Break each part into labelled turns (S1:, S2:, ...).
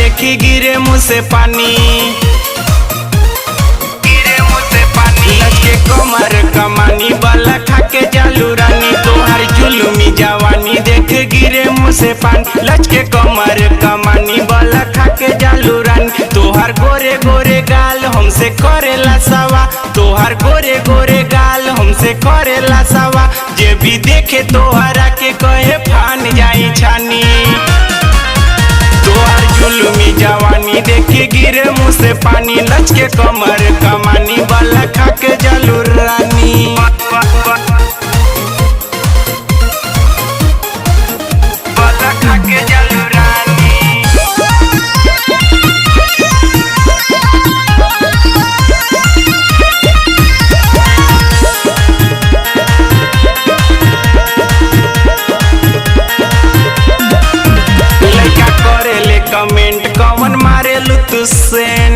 S1: देखी गिरे मुँह से पानी, गिरे मुँह से पानी। लचके कमर कमानी वाला खाके जालू रानी, तोहार जुलमी जवानी देख गिरे मुँह से पानी। लचके कमर कमानी वाला खाके जालू रानी, तोहार गोरे गोरे गाल हमसे करेला सवा, तोहार गोरे गोरे गाल हमसे करेला सवा। जे भी देखे तोहरा के कहे फान जाई छानी, तोहार जुलमी जवानी देखे गिरे मुँह से पानी। लचके कमर कमानी वाला खाके जालू रानी, वाला खाके जालू रानी। लइका करेले कमेंट कवन मारेलू तू सेन,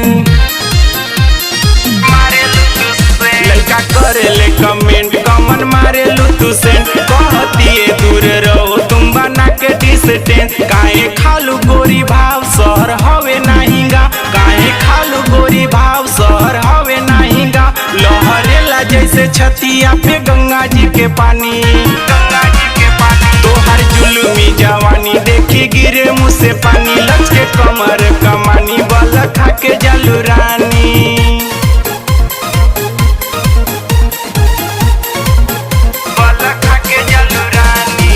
S1: मारेलू तू सेन। लइका करेले कमेंट कवन मारेलू तू सेन, कहतिए दूर रहो तुम बना के डिस्टेंस। काहे खालू गोरी भाव शहर हवे नाही गा, काहे खालू गोरी भाव शहर हवे नाही गा। लहरेला जैसे छतिया पे गंगा जी के पानी, गंगा जी के पानी। तोहार जुलमी जवानी देखी गिरे मुँह से पानी। लचके कमर कमानी वाला खाके जालू रानी, वाला खाके जालू रानी।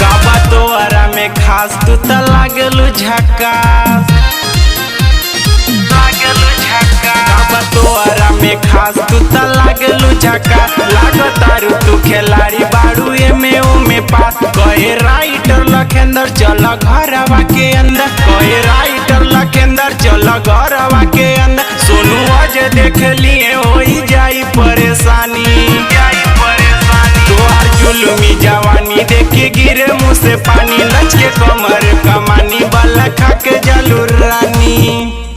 S1: काबा तोहरा में खास तू त लागलू झकास, लागलू झकास। काबा तोहरा में खास तू त लागलू झकास, लागतारू तू खिलाड़ी बाड़ू एमे ओमे पास। कहे राइटर लखेंदर चल घरवा के अंदर, कहे राइटर लखेंदर चल घरवा के अंदर। सोनू अजय देख लिए होई जाई परेशानी, जाई परेशानी। तोहार जुलमी जवानी देखी गिरे मुँह से पानी। लचके कमर